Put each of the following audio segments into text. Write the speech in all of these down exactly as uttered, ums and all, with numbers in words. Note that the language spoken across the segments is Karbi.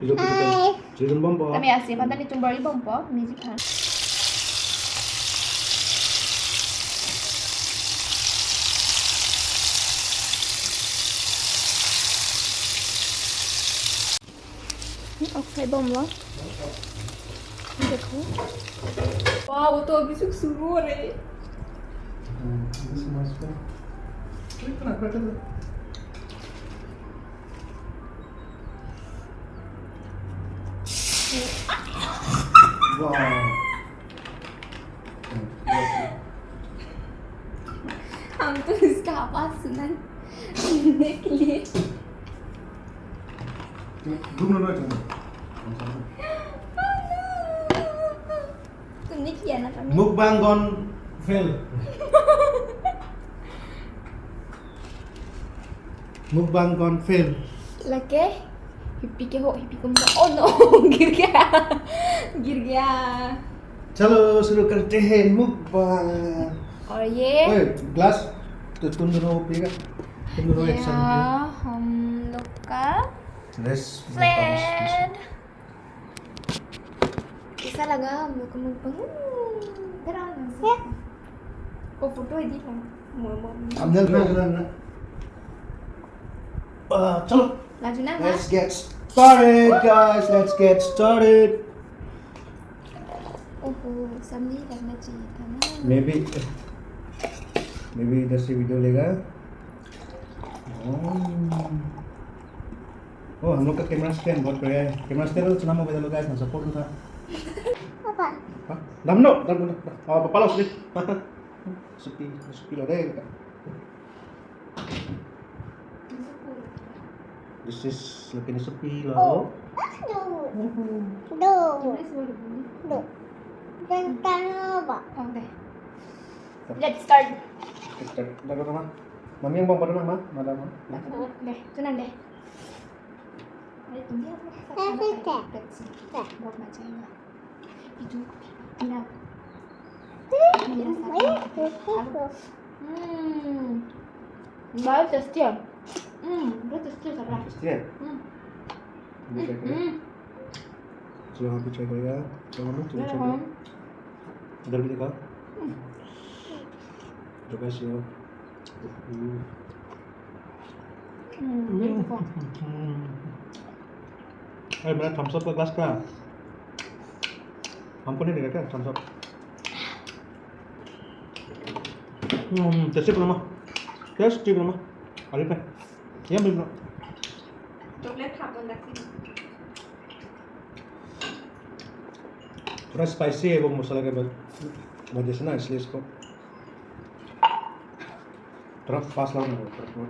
Hi. Chiri bom po. Kami asi, pantani chumbar bom po, music ha. Off khai bom lo. Dekho. Wow, वो तो अभी से शुरू हो रही है। Hmm, this must be. Wow. हम तो इसका आवाज सुना, सुनने के लिए। तुमने किया ना कभी? Mukbang gone fail. Mukbang gone fail. Lake, hippie ke ho, hippie ko mo. Oh no, गिर गया, गिर गया। चलो, शुरू करते हैं mukbang। और ये ओए, glass तो तुम दोनों पिएगा, तुम दोनों एक साथ पिएगा। हम लोग का Let's flat। कैसा लगा हम लोग का mukbang? हम्म, डरावना सा। वो photo edit है। Thumbnail ना, ना, ना। आ, चलो। लाजू ना, let's get started, guys. Let's get started. ओहो, सामने ही रखना चाहिए था ना। Maybe, maybe इधर से video लेगा। Oh। Oh, हम लोग का camera stand बहुत बढ़िया है। Camera stand तो चुना mobile लगा, इतना support था। पापा। हाँ? Dam no, dam no. Oh, papa lo, sini. Sepi, sepi lo deh. This is looking sepi lo. Oh, aduh. Duh. Duh. Tentang apa? Oh, deh. Let's start. Let's start. Dah, dah, dah, Ma. Mami yang bang pada nama, madam. Deh, tenang deh. अरे तुम भी अपने साथ खाना खाओ। Let's eat. बहुत मजा आएगा। Itu, Ina. Ini rasa. Hmm. Baru tasty ya? Hmm, baru tasty ya, Sarah. Tasty ya? Hmm. Ini saya kira. Hmm. Chalo, aap bhi try karega. Chalo, mami, tum bhi try karo. Hmm. Idhar bhi dekho. Hmm. Dekho, so. Hmm. Hmm, ये देखो। Hmm. अरे, मेरा Thums Up का ग्लास कहाँ है? हमको नहीं देगा क्या Thums Up? Hmm, tasty banana. Tasty banana. अरे पे। ये भी बना। चॉकलेट खा, कौन रखती है? थोड़ा स्पाइसी है वो मसाला के वज-, वजह से ना, इसलिए इसको थोड़ा फास्ट लगाना पड़ेगा, थोड़ा, थोड़ा,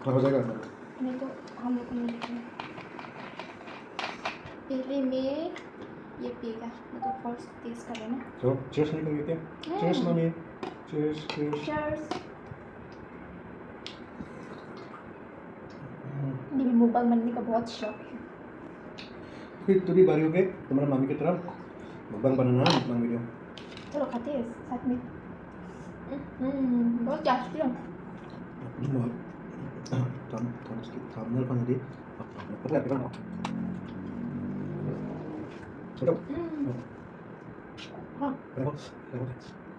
थोड़ा हो जाएगा अंदर। नहीं तो हम लोग को नहीं देखेंगे। पहले मैं ये पिएगा, मतलब फर्स्ट टेस्ट कर लेना। तो चीयर्स नहीं करेंगे क्या? हम्म। Cheers mummy. Cheers, cheers. Cheers. हम्म। ये भी mukbang बनने का बहुत शौक है। फिर तू भी बड़ी होके तुम्हारा मम्मी की तरह mukbang बनाना है, mukbang video। चलो खाते हैं साथ में। हम्म, बहुत टेस्टी है। हम्म, थम-, थम-, थंबनेल बना दे। हम्म। हाँ। देखो, देखो।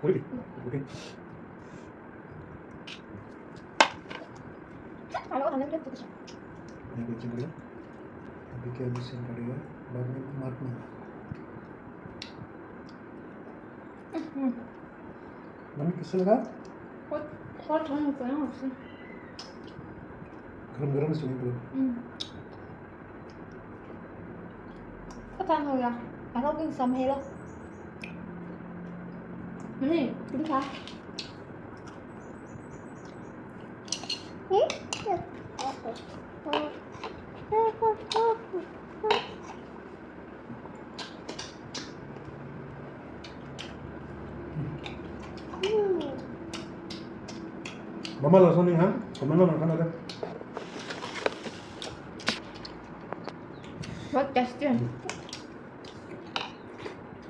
पूरी भी? पूरी। Hello, hello, hello, hello. ये बेचें करेगा। अभी क्या, अभी सेंड करेगा। बाद में मार्क में। हम्म। मम्मी, कैसे लगा? बहुत, बहुत ठंड होता है ना उससे। गरम गरम से निकलो। हम्म। Kacang ho ya, atau king sam helo. Ini, ini kah? Mama langsung nih, ha? Kemana makan ada? बहुत टेस्टी है।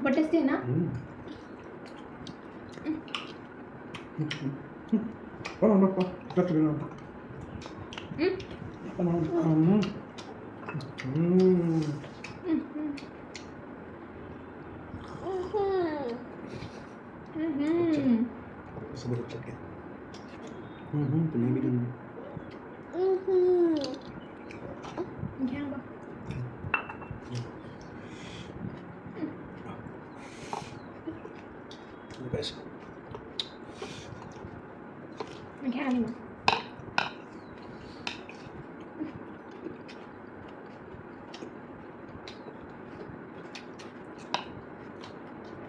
बहुत टेस्टी है ना? Hmm. Hmm. Hmm. Hmm. Kau nonton apa? Kita sudah nonton. Hmm. Apa nonton? Hmm. Hmm. Mhm. Mhm. Sebut cek ya. Mhm, punya bidang. Mhm. Yang apa? The best. Yang apa?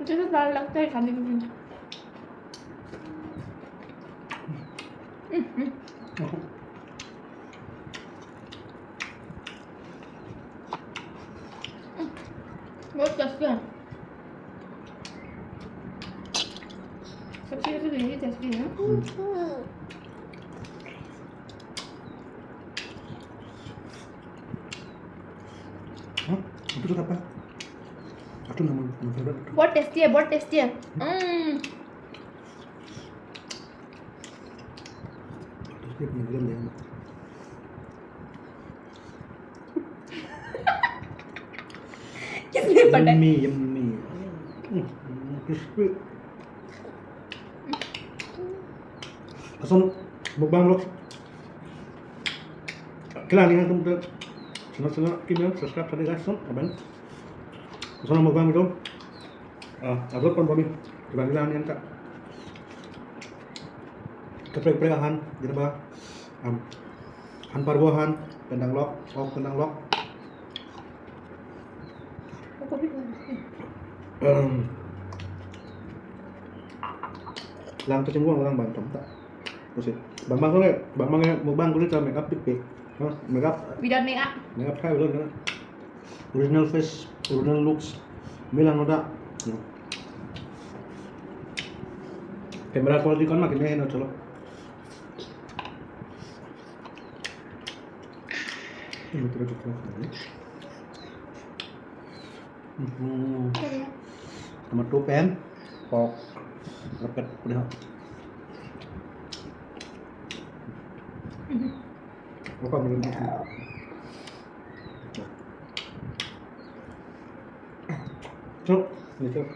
Itu tuh selalu lakukan kali ini. Hmm, hmm. बहुत टेस्टी है। सबसे तो यही टेस्टी है। Hmm. Hah? Itu tuh apa? Itu nama, nama favorite itu. बहुत टेस्टी है, बहुत टेस्टी है। Hmm. Crispy, punya gula deh. किसने पढ़ा? Yummy, yummy. Hmm, crispy. Lason mukbang vlog. Kila ning atum te channel channel kimi subscribe tadi guys, son abang. Lason mukbang itu. Ah, upload pon kami. Kila ning ta. Kaprek-prek ahan, gitu ba. Am, han parbo ahan, pen danglok, ok pen danglok. Em, lang kachingwang lang bang tam ta. Kasi, bang bang sore, bang bang ya, mukbang kulit sa makeup pik pik. Hah, makeup. Without makeup. Makeup khai belum kan? Original face, original looks. Milang ada. Camera quality kan makin enak chalo. Ini kita cukup. Hmm. Tomato pen pork. Repet udah. Apa belum? Cok, ini cok.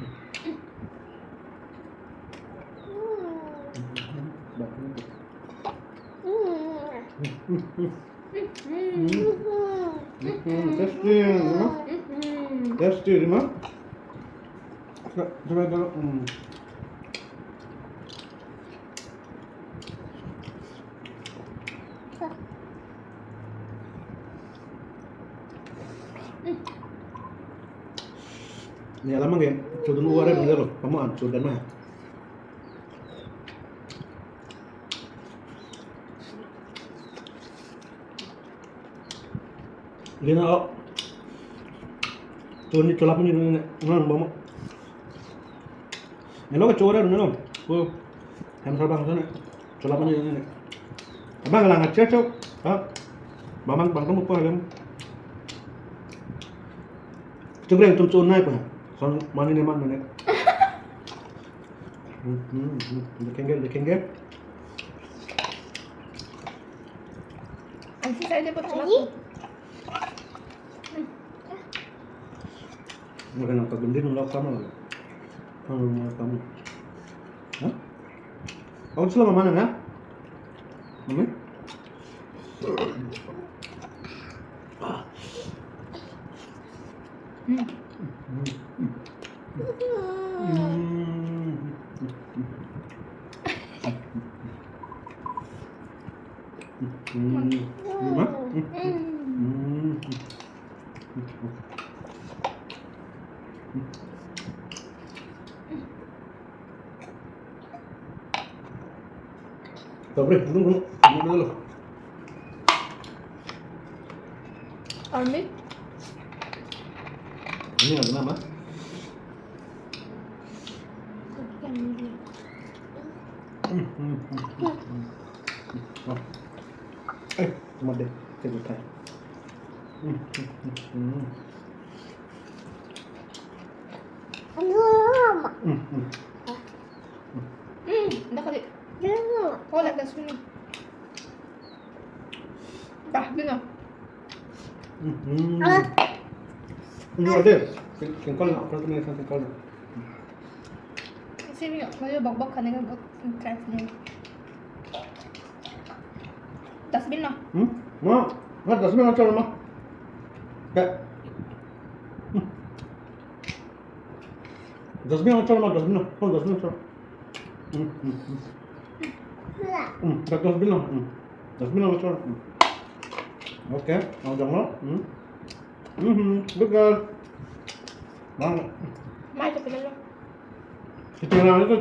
Hmm, tasty, ya. Tasty, di ma? Coba, coba, coba. Hmm. Ini alam ke, cudun uare bener lo, kamu an cudun mah. Gina o. Tuni cholap ni nang bamo. Nelo ke chora nelo. Ko. Ham sa bang sana. Cholap ni ni. Abang lang acha chok. Ha. Bamang bang kamu pa halam. Chukreng tum chun nai pa. Son mani ne man ne. Hmm, hmm, hmm. Dekhenge, dekhenge. Ang sisa ini pa cholap. Ini? Makan apa gendin lo kamu? Kamu mau kamu? Hah? Kamu selama mana ya? Mami? Hmm. Hmm. Hmm. Hmm. Sobre, dulu, dulu, dulu, dulu. Army? Ini ada nama? Hmm, hmm, hmm, hmm, hmm. Oh. Eh, cuma deh, kejut aja. Hmm, hmm, hmm, hmm. Hmm, hmm. Hmm, dah kali. Oh, dah sini. Dah, dulu. Hmm. Ini ada. Singkol na, apa namanya singkol na? Sini, मुझे बकबक खाने का बहुत इंटरेस्ट नहीं है। Dustbin na? Hmm? Ma, ma dustbin na chalo ma. Kayak. Hmm. Dustbin na chalo ma, dustbin na. Oh, dustbin na chalo. Hmm, hmm, hmm. Hmm, kayak dustbin na. Hmm. Dustbin na chalo. Hmm. Okay, ang janglo. Hmm. Mhm, good girl. Bang. Mai to pinalo. Ito na ito.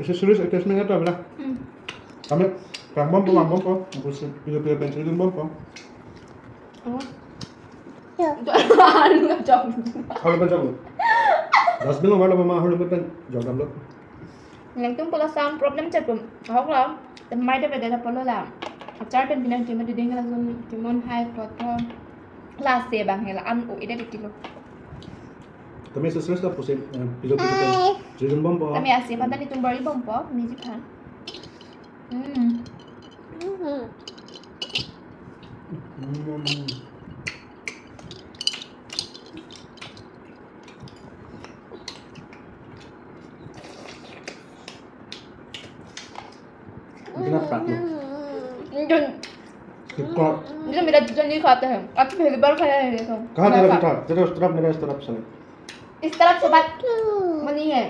Isi serious attachment ito, bela. Hmm. Kami, kang bom po, kang bom po. Ang pusi, pilo-pilo pensil din bom po. Oh. Anu na jog. Kalau pencil. Dustbin lo, kalau mama, kalau pen, jog dam lo. Nangtum pula sound problem chat pum. Ahok lo. Temai de beda polo la. Achar pen pinang cuma diding la zon timon hai toto. La se bang hela an o ida di tilo. Kami sesuai sa pusi, eh, pilo pilo pen. Jujun bom po. Kami asi mata ni tumbar bom po, music kan. Hmm. Hmm. Itina prat lo. Jun, Sikor. Jun mera jun ni khate hain. Aap pehli baar khaya hai ye to? कहाँ तेरा बेटा? तेरा उस तरफ, मेरा इस तरफ से। इस तरफ से बात बनी है।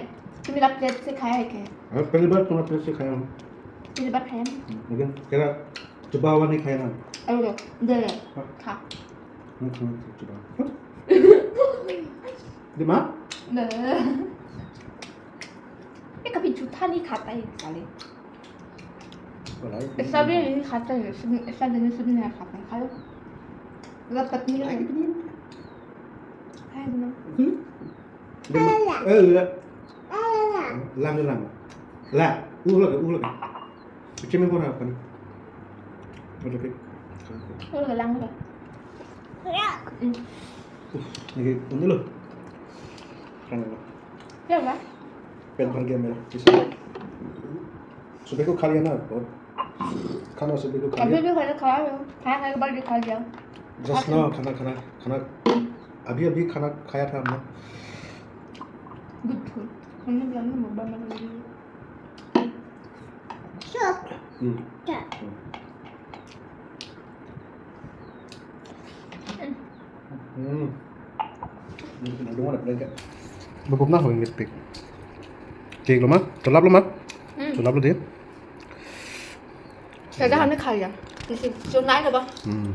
तो मेरा प्लेट से खाया है क्या? अरे, पहली बार तुम्हारा प्लेट से खाया हूँ। पहली बार खाया ना? लेकिन तेरा चुबा हुआ नहीं खाया ना? अरे, दे। हाँ। खा। हम्म, हम्म, चुबा। दिमाग? दे। ये कभी जूठा नहीं खाता है साले। ऐसा भी नहीं खाता है, सब, ऐसा भी नहीं, सब नहीं खाता है, खा लो। मतलब पत्नी का है। है ना? हम्म? Eh, la. Lang, lang. La, uh lagi, uh lagi. Picture में कौन है अपन? Oke. Oh, lang ba? Hmm. Uh, lagi, ini lo. Kan lo. क्या हुआ? पेट भर गया मेरा। सुबह को खा लिया ना, और खाना सुबह को खा लिया। अभी भी खाना खाया है। खाया खाने के बाद भी खा लिया। Just now खाना, खाना, खाना, अभी, अभी खाना खाया था हमने। Good food. हमने भी, हमने mukbang बनाई। Hmm. Hmm. Bukupna ho ingit pik. Cake lo ma? Cholap lo ma? Hmm. Cholap lo de. Saja हमने खा लिया। इसे जो नहीं लगा। Hmm.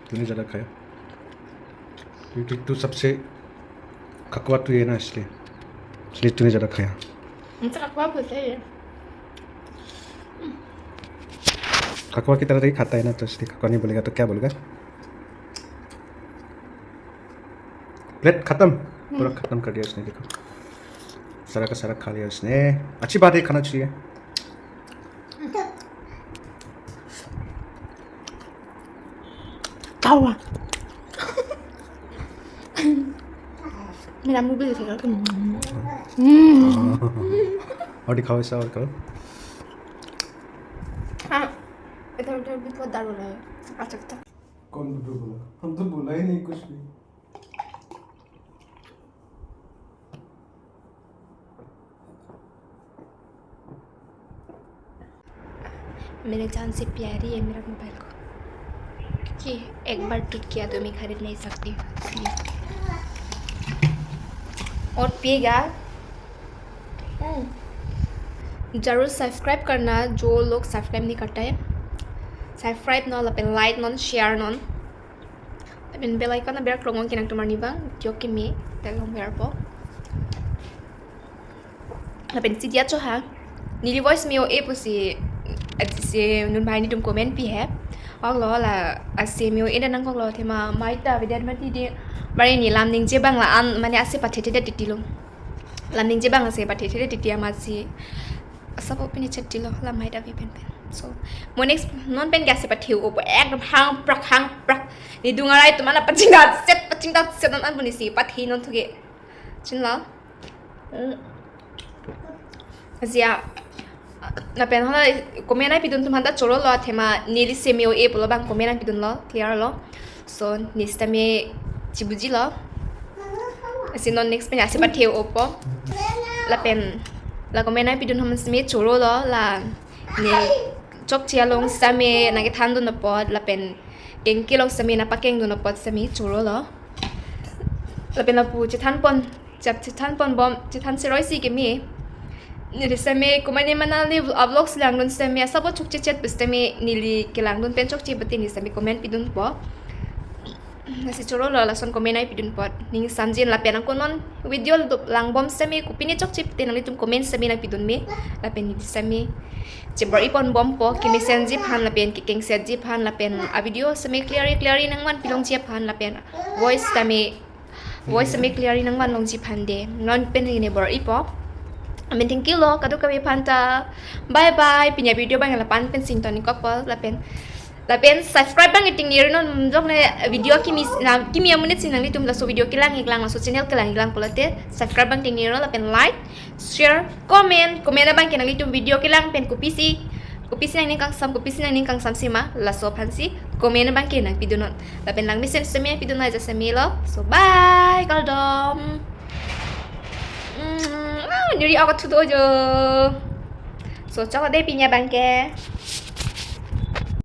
तूने ज्यादा खाया। तू, तू, तू सबसे खकवा तू है ना, इसलिए, इसलिए तूने ज्यादा खाया। हम तो खकवा बोलते हैं। खकवा की तरह तो ही खाता है ना, तो इसलिए खकवा नहीं बोलेगा तो क्या बोलेगा? प्लेट खत्म, पूरा हम्म। खत्म कर दिया उसने, देखो, सारा का सारा खा लिया उसने। अच्छी बात है, खाना चाहिए। Tawa. मेरा मुंह भी दिखेगा। हम्म। और दिखाओ ऐसा, और करो। हाँ, इधर, उधर भी बहुत डर हो रहा है। आ सकता। कौन बुद्धू बोला? हम तो बोला ही नहीं कुछ भी। मेरे जान से प्यारी है मेरा मोबाइल को, क्योंकि एक बार टूट गया तो मैं खरीद नहीं सकती हूँ, इसलिए। और पिएगा। हम्म। जरूर सब्सक्राइब करना, जो लोग सब्सक्राइब नहीं करता है, subscribe non, lapen like non, share non, lapen bell icon na berak rong ong kenang tumar ni bang, jok keme, telong berpo. Lapen si dia cho ha. Neli voice me-o-e pusi, eh, si nun bhai netum comment pi he. Ahok lo la, asi me-o-e dan nangkok lo, athema mai ta video mati di. Bari ne lam ningje bang la an, mane asi pathe the det titi lo. Lam ningje bang asi pathe the det titi amatsi. Asap open chat tilo, lam mai ta vi pen pen. So, mo next, non pen ke asi pathe-o po, ekdom hang prak, hang prak. Nedung arai atum an pachingdat set, pachingdat set non an pu ne si pathe non thuke. Chin lo. Hmm. Asia. Lapen hala comment nangpidun atum aphanta choro lo, athema neli si me-o-e pulo bang comment nangpidun lo, clear lo. So, ne sitame chibujilo. Lasi non next pen asi pathe-opo. Lapen la comment nangpidun atum sitame chorolo la. Ne chokche along sitame nangkethandun apot lapen kengke along sitame nangpakengdun apot sitame chorolo. Lapen lapu chethanpon, chap chethanponbom, chethan seroi si keme. Neli sitame komatne ma nangli vl-, a vlogs langdun sitame asabo chokchechet pu sitame neli kelangdun pen chokche pute ne sitame comment pidunpo. Lasi chorolo lason comment nangpidun apot. Ning samjin lapen angko non video do-, langbom sitame kopine chokche pute nanglitum comment sitame nangpidun me. Lapen neli sitame chebor-iponbompo kemesenji aphan lapen kekengsetji aphan lapen a video sitame clearly clearly nangvanpilongji aphan lapen voice sitame voice sitame clearly nangvanlongji aphan de. Non pen ne bor-ipo. Amen, thank you lo kadokave aphanta. Bye bye. Pini a video abang la-an pen sington-ikpo lapen lapen subscribe abang ting nir non jok ne video kimi na kimi amonit si nanglitum laso video kelang-iklang laso channel kelang-iklang pulote subscribe abang ting nir lapen like, share, comment, comment abang ke nanglitum video kelang pen kopisi, kopisi nangning kangsam, kopisi nangning kangsam sima laso aphansi comment abang ke nangpidunnon. Lapen langmesen sitame pidun ajat sitame lo. So bye kardom. Mm, ah, neri ako thudo jo. So chok de pini abang ke.